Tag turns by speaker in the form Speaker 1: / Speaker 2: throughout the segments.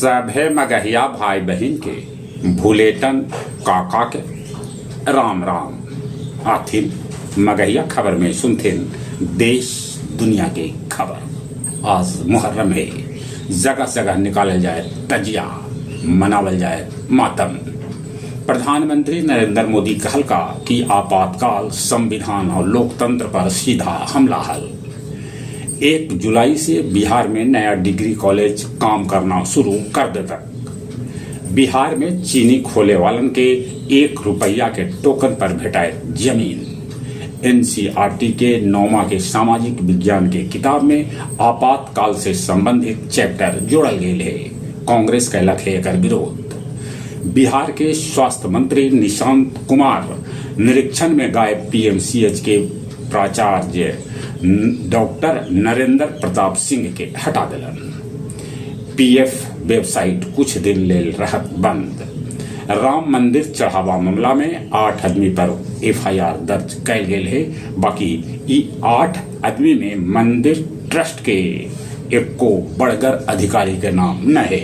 Speaker 1: सभे मगहिया भाई बहिन के भुलेटन काका के राम राम। आथिन मगहिया खबर में सुनथिन देश दुनिया के खबर। आज मुहर्रम है, जगह जगह निकालल जाए तजिया, मनावल जाए मातम। प्रधानमंत्री नरेंद्र मोदी कहलका कि आपातकाल संविधान और लोकतंत्र पर सीधा हमला हल। 1 जुलाई से बिहार में नया डिग्री कॉलेज काम करना शुरू कर देतक। बिहार में चीनी खोले वालन के 1 रुपया के टोकन पर भेटाए जमीन। एनसीईआरटी के नौमा के सामाजिक विज्ञान के किताब में आपातकाल से संबंधित चैप्टर जोड़ल गेल है। कांग्रेस कैलक है एकर विरोध। बिहार के स्वास्थ्य मंत्री निशांत कुमार निरीक्षण में गायब पीएमसीएच के प्राचार्य डॉक्टर नरेंद्र प्रताप सिंह के हटा दिलन। पीएफ वेबसाइट कुछ दिन लेल रहत बंद। राम मंदिर चढ़ावा मामला में 8 आदमी पर एफआईआर दर्ज कैल गेल है। बाकी ई 8 आदमी में मंदिर ट्रस्ट के एको बड़गर अधिकारी के नाम न है।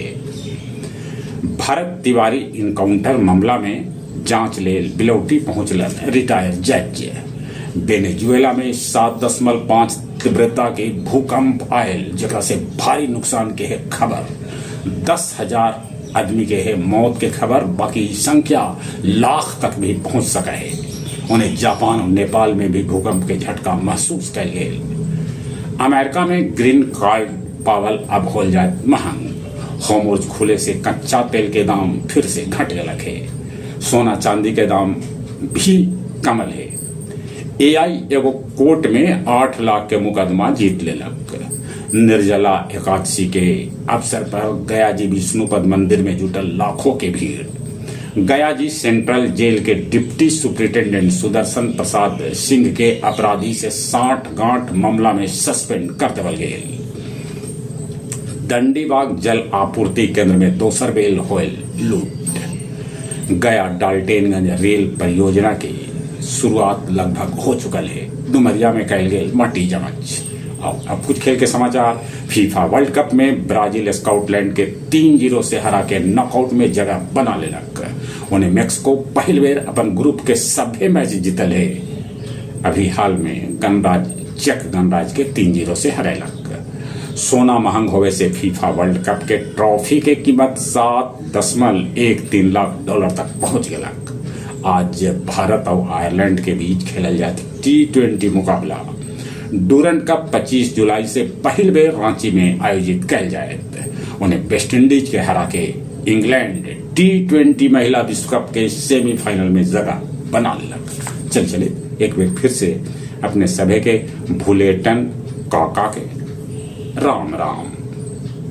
Speaker 1: भरत तिवारी इनकाउंटर मामला में जांच लेल बिलौटी पहुंचलन रिटायर जज। वेनेजुएला में 7.5 तीव्रता के भूकंप आयल, जकरा से भारी नुकसान के है खबर। 10,000 आदमी के है मौत के खबर, बाकी संख्या लाख तक भी पहुंच सका है। उन्हें जापान और नेपाल में भी भूकंप के झटका महसूस कैल गेल। अमेरिका में ग्रीन कार्ड पावल अब होल जाए महंग। होर्मुज खुले से कच्चा तेल के दाम फिर से घट गलक है। सोना चांदी के दाम भी कमल है। एआई एगो कोर्ट में 8 लाख के मुकदमा जीत लेलक। निर्जला एकादशी के अवसर पर गया जी विष्णुपद मंदिर में जुटल लाखों के भीड़। गया जी सेंट्रल जेल के डिप्टी सुप्रिंटेंडेंट सुदर्शन प्रसाद सिंह के अपराधी से साठ गांठ मामला में सस्पेंड कर देवल गेल। दंडीबाग जल आपूर्ति केंद्र में दोसर बेल होयल लूट। गया डाल्टेनगंज रेल परियोजना के शुरुआत लगभग हो चुकल है। डुमरिया में कैल गेल माटी जांच। और अब कुछ खेल के समाचार। फीफा वर्ल्ड कप में ब्राजील स्कॉटलैंड के 3-0 से हरा के नॉकआउट में जगह बना लेलक। उन्हें मेक्सिको पहिल बेर अपन ग्रुप के सभे मैच जीतल है। अभी हाल में गणराज चेक गणराज के 3-0 से हरेलक। सोना महंग होवे से फीफा वर्ल्ड कप के ट्रॉफी के कीमत 7.13 लाख डॉलर तक पहुंच गलक। आज भारत और आयरलैंड के बीच खेलल जात टी20 मुकाबला। डूरंड कप 25 जुलाई से पहिल बेर रांची में आयोजित कैल जायत। उन्हें वेस्ट इंडीज के हरा के इंग्लैंड टी20 महिला विश्व कप के सेमीफाइनल में जगह बना लेलक। चल चले एक बेर फिर से अपने सभे के भुलेटन काका के राम राम।